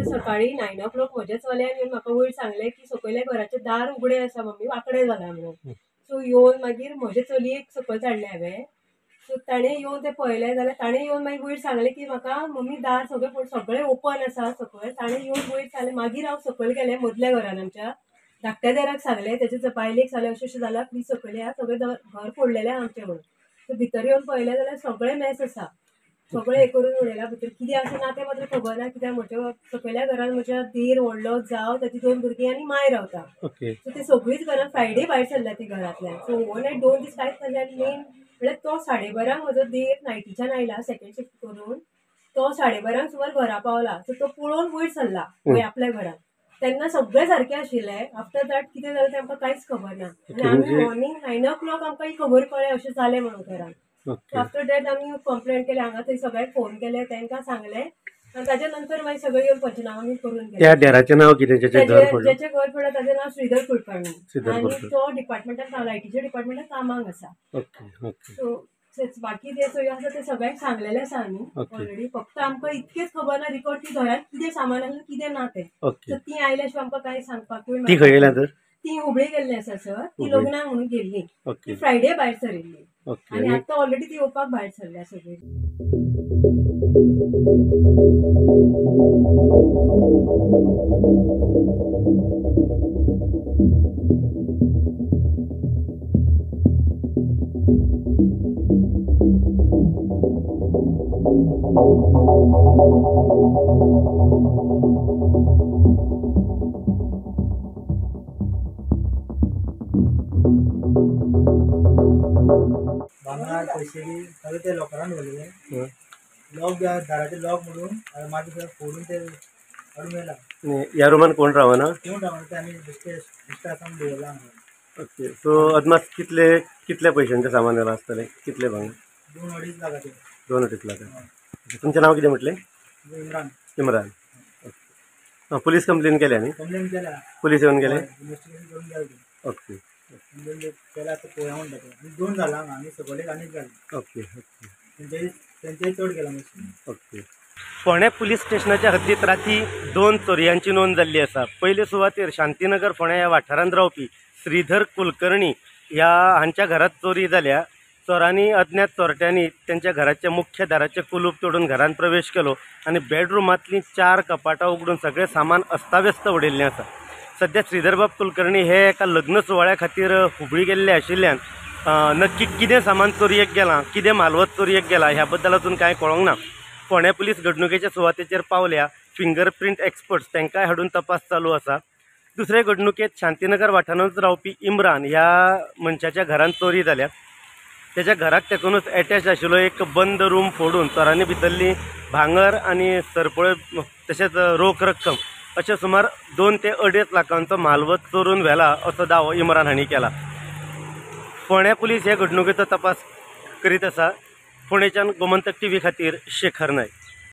सकाळी 9 o'clock म्हज्या चल्यान येवन म्हाका वयर सांगलें की सकयल्या घराचें दार उगडें आसा मम्मी, वांकडें जालां म्हणून. सो येवन मागीर म्हजे चलयेक सकयल धाडलें हांवें. सो ताणें येवन तें पळयलें जाल्यार ताणें येवन मागीर वयर सांगलें की म्हाका मम्मी दार सगळें सगळें ओपन आसा सकयल. ताणें येवन वयर सांगलें. मागीर हांव सकयल गेलें मदल्या घरान आमच्या धाकट्या देराक सांगलें, तेच्या बायलेक सांगलें अशें अशें जालां प्लीज सकयल या, सगळें घर फोडलेलें आमचें म्हणून. सो भितर येवन पळयलें जाल्यार सगळें मॅस आसा, सगळें हें करून उडयलां. भितर कितें आसा ना तें मात्र खबर ना, कित्याक म्हज्या सकयल्या घरान म्हज्या देर व्हडलो जाव, ताची 2 भुरगीं आनी माय रावता. सो ते सगळींच घरान फ्रायडे भायर सरल्या ती घरांतल्यान. सो ओवरनायट 2 दीस कांयच नासलें. आनी मेन म्हळ्यार तो 12:30 म्हजो देर नायटीच्यान आयला सेकेंड शिफ्ट करून, तो 12:30 सुमार घरा पावला. सो तो पळोवन वयर सरला पळय आपल्या घरान, तेन्ना सगळें सारकें आशिल्लें. आफ्टर that कितें जालें तें आमकां कांयच खबर ना. आनी आमी मॉर्निंग 9 o'clock आमकां ही खबर कळ्ळें अशें जालें म्हणून घरान. आफ्टर that आमी कंप्लेंट केली, हांगा थंय सगळ्यांक फोन केले, तांकां सांगलें आनी ताच्या नंतर मागीर सगळे येवन पंचनामा करून गेले. त्या देराचें नांव कितें जेचें घर पडलां ताचें नांव श्रीधर कुलकर्णी आनी तो डिपार्टमेंटान लायटीच्या डिपार्टमेंटान कामाक आसा. सो बाकी ते सगळें आसा ते सगळ्यांक सांगलेलें आसा आमी ऑलरेडी. फक्त आमकां इतकेंच खबर ना रिकॉर्ड की घरांत कितें सामान आसलें कितें ना तें. सो ती आयल्या शिवाय आमकां कांय सांगपाकूय. ती खंय गेल्या तर? ती हुबळी गेल्ली आसा सर, ती लग्नाक म्हणून गेल्ली, ती फ्रायडे भायर सरिल्ली आनी आतां ऑलरेडी ती येवपाक भायर सरल्या सगळी. भांगर पैसे बी सगळे ते लॉकरान दवरलेले. लॉक दाराचे लॉक मोडून मागीर फोडून ते काडून व्हेला. ह्या रुमान कोण रावना? कोण रावना, ते आमी बेश्टे बेश्टे आसा म्हणून दवरला. ओके. सो अदमास कितले कितले पयशांचें सामान व्हेलां आसतलें? कितले भांगर? 2-2.5 लाखाचें. 2-2.5 लाख. तुमचें नांव कितें म्हटलें? Imran. Imran. Okay. Police complain केल्या न्ही? कंप्लेन केल्या. पुलीस येवन गेले? इन्वेस्टिगेशन करून गेले. ओके. कंप्लेन केल्या आतां पळोवया म्हणटा ते. आनी 2 जाला हांगा आनी सकयल एक आनीक जालें. Okay okay. तेंचेय चड गेला मातशें. ओके. फोंडें पुलीस स्टेशनाच्या हद्दीत राती 2 चोरयांची नोंद जाल्ली आसा. पयले सुवातेर शांतीनगर फोंडें ह्या वाठारांत रावपी श्रीधर कुलकर्णी ह्या हांच्या घरांत चोरी जाल्या. चोरांनी अज्ञात चोरट्यांनी त्यांच्या घराच्या मुख्य दाराचें कुलूप तोडून घरांत प्रवेश केलो आनी बेडरुमांतलीं 4 कपाटां उगडून सगळें सामान अस्ताव्यस्त उडयल्लें आसा. सद्या श्रीधरबाब कुलकर्णी हे एका लग्न सुवाळ्या खातीर हुबळी गेल्ले आशिल्ल्यान नक्की कितें सामान चोरयेक गेलां, कितें मालवत चोरयेक गेलां ह्या बद्दल अजून कांय कळोंक ना. फोंडें पुलीस घडणुकेच्या सुवातेचेर पावल्या. फिंगरप्रिंट एक्सपर्ट्स तांकांय हाडून तपास चालू आसा. दुसरे घडणुकेंत शांतीनगर वाठारांत रावपी इमरान ह्या मनशाच्या घरांत चोरी जाल्या. त्याच्या घराक तेकूनच एटॅच आशिल्लो एक बंद रूम फोडून चोरांनी भितरली भांगर आनी सरपळ्यो तशेंच रोख रक्कम अशें सुमार 2 ते 2.5 लाखांचो मालवत चोरून व्हेला असो दावो इमरान हांणी केला. फोंडें पुलीस हे घडणुकेचो तपास करीत आसा. फोंडेच्यान गोमंतक टीव्ही खातीर शेखर नायक.